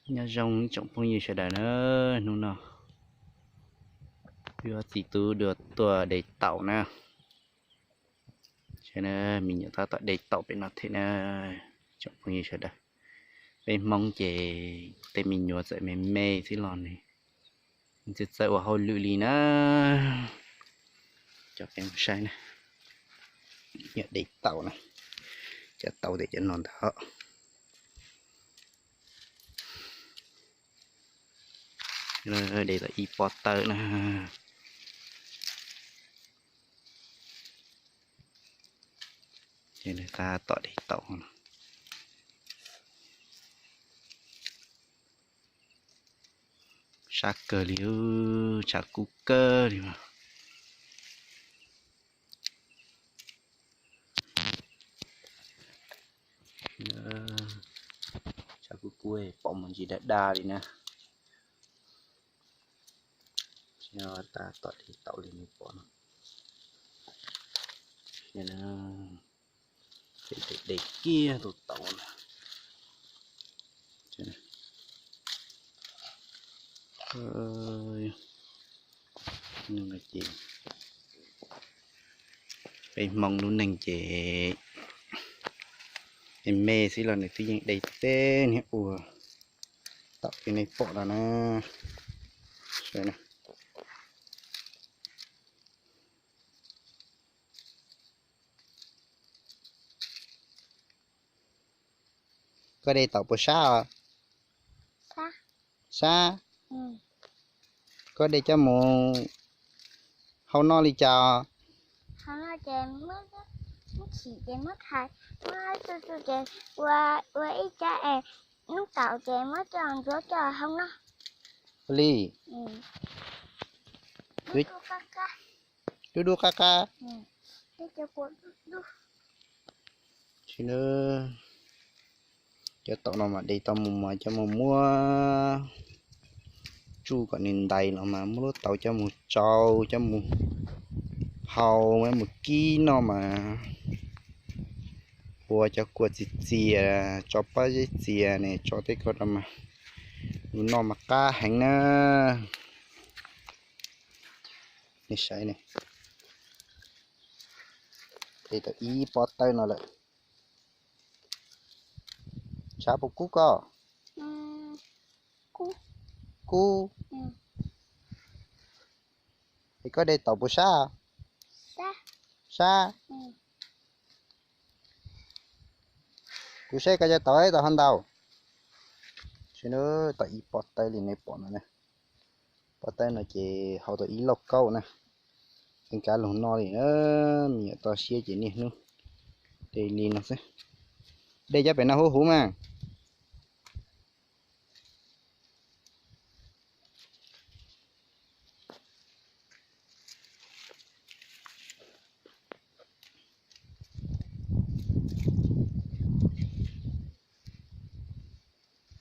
Nyob zoo tsoom phooj ywg sawv daws na, hnub no wb ob txiv tub dua tuaj de taum na. Me nyuam tab tom de taum pem no thiab na, tsoom phooj ywg sawv daws. Peb Hmoob ces tej me nyuam txawm me me xwb los nws txawj txawj ua hauj lwm li na. Coj peb mus saib na, yog de taum na, cov taum tias cov no ntag. De tau ib pob tawb na. Ces nws tab tom de taum no. Sab kawg li, tshav kub kawg li mas. Tshav kub kub pom mus ntsis dag dag li na. Tab tom de taum li nej pom no. De kiag tus taum na. Ces peb Hmoob lub neej ces me me xwb los nws twb yeej de teb niag ua taum li nej pom no na. Koj de taum puas sab os? Sab. Koj de coj mus hau noj li cas? Hau noj ces muab, muab chim ces muab thaiv, muab txu txu ces ua, ua ib cab es, muab taum ces muab coj ntxuav coj hau noj. Ua li. Dub dub qab qab. Tsis, cov taum no mas de tau mus mas coj mus muab tsuj kom nws ntais los mas muab lub taum coj mus tsau, coj mus hau, coj mus kib noj mas ua cov kua txias txias, tso pob zeb txias ne, tso tej ko rau mas yus noj mas qab heev na. Nej saib ne, de tau ib pob tawb no lawm. Tshav puas kub koj? Kub. Es koj de taum puas sab? Sab. Kuv saib koj cov taum, taum ho ntau. Tsis, tau ib pob tawb li nej pom no na. Pob tawb no ces hau tau ib lauj kaub na. Tseem kav lug noj li na, me nyuam toj siab ces niaj hnub de li no xwb. De cov pem no huv huv mas.